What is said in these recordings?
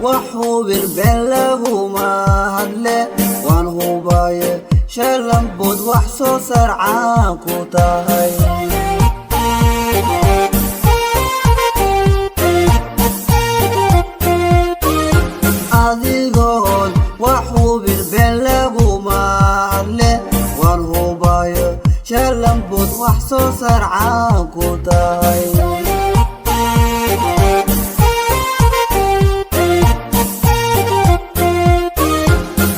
Wax hubin been laguma hadle, waan hubaye Shalambood wax soo saar caan ku tahay. Adigoon wax hubin been laguma hadle, waan hubayo Shalambood wax soo saar caan ku tahay.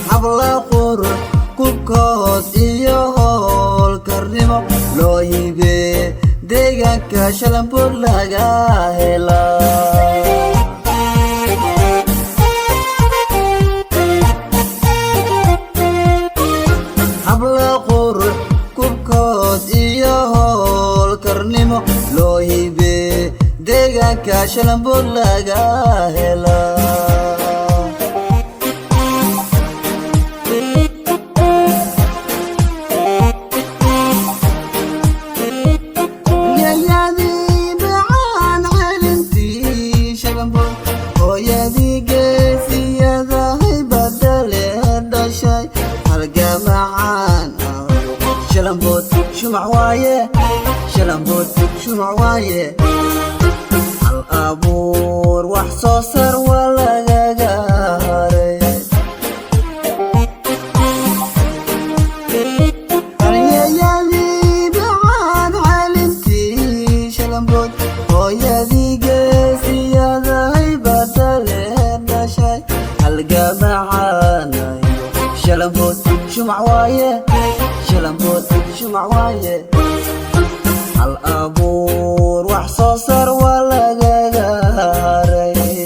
Habla qurux kubkood iyo howlkarnimo loo hibe, deegaanka Shalambood laga helaa. Habla qurux kubkood iyo howlkarnimo loo hibe, deegaanka Shalambood laga helaa. Yayadii macaan celintii Shalambood, hooyadii geesiyadahay badale dhashay halgamacaan. Shalambood shumac waaye, Shalambood shumac waaye, hal abuur wax soo saar waa lagaga haray. Halyayadii macaan celintii Shalambood, hooyadii geesiyadahay badale dhashay halgamacaanayo. Shalambood shumac waaye, Shalambood shumac waaye, hal abuur wax soo saar waa lagaga haray.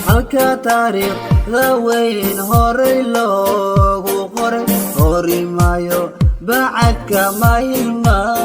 Halka taariikhda weyn horay loogu qoray, hori maayo bacadka ma hilmaami.